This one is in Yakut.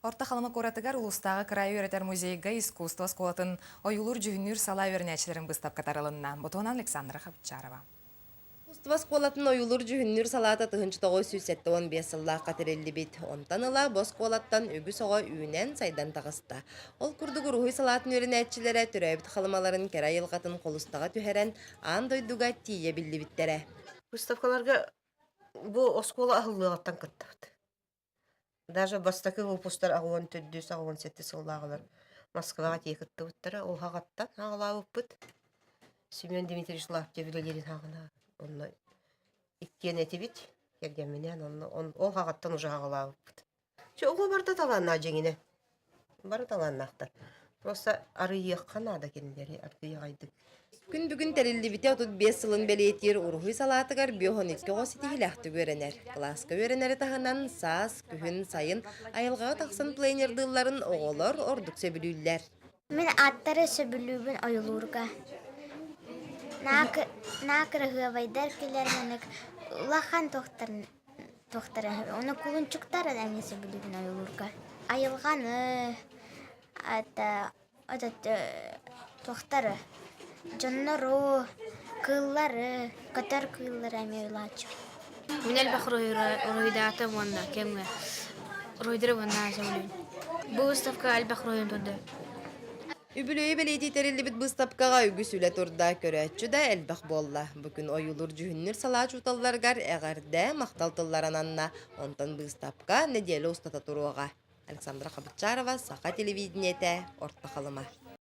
Орто Халыма куоратыгар улуустааҕы кыраайы үөрэтэр музейга искусство оскуолатын ойуулуур-дьүһүннүүр салаа үөрэнээччилэрин быыстапката арылынна. Бу туһунан Александра Хабчарова. Искусство оскуолатын ойуулуур-дьүһүннүүр салаата 1975 сыллаахха тэриллибит. Онтон ыла бу оскуолаттан үгүс оҕо үүнэн-сайдан таҕыста. Ол курдук уруһуй салаатын үөрэнээччилэрэ төрөөбүт Халымаларын кэрэ айылҕатын холустаҕа түһэрэн аан дойдуга тиийэ биллибиттэрэ. Выставкаларга бу оскуола аһыллыаҕыттан кыттабыт. Даже бастакы выпустар аҕыон төрдүс, аҕыон сэттис сыллааҕылар Москваҕа тиийэ кыттыбыттара. Ол хаҕаттан хаҕалаабыппыт. Семен Дмитриевич Лаптев үлэлиирин хаҕына онно иккиэн этибит кэргэмминээн онно ол хаҕаттан уже хаҕалаабыппыт. Чэ оҕо барыта талааннаах дьиҥинэ. Бары талааннаахтар. Просто арыйыахха наада кинилэри аргыйаҕайдык. Күн бүгүн тэриллибитэ 35 сылын бэлиэтиир уруһуй салаатыгар 52 оҕо ситиһиилээхтик үөрэнэр. Кылааска үөрэнэри таһынан саас, күһүн, сайын айылҕаҕа тахсан пленердыылларын оҕолор ордук сөбүлүүллэр. Мин аттары сөбүлүүбүн ойулуурга. Наа кыраһыабайдар кэлэр маннык улахан туохтарын туохтара ону кулунчуктар эмиэ сөбүлүүбүн ойулуурга. Айылҕаны это этот туохтары дьоннору, кыыллары, көтөр кыыллары эмиэ уйулааччыбын. Мин элбэх уруһуйдаатым уонна кэмҥэ уруһуйдары уонна сөбүлүүбүн. Бу выставка элбэх уруһуйун турда. Үбүлүөйү бэлиэтии тэриллибит быыстапкаҕа үгүс үлэ турда, көрөөччү да элбэх буолла. Бу күн ойуулуур-дьүһүннүүр салаа учууталларыгар эҕэрдэ, махтал тыллар ананна. Онтон быыстапка нэдиэлэ устата туруоҕа. Александра Хабытчарова, Саха телевидениетэ, Орто Халыма.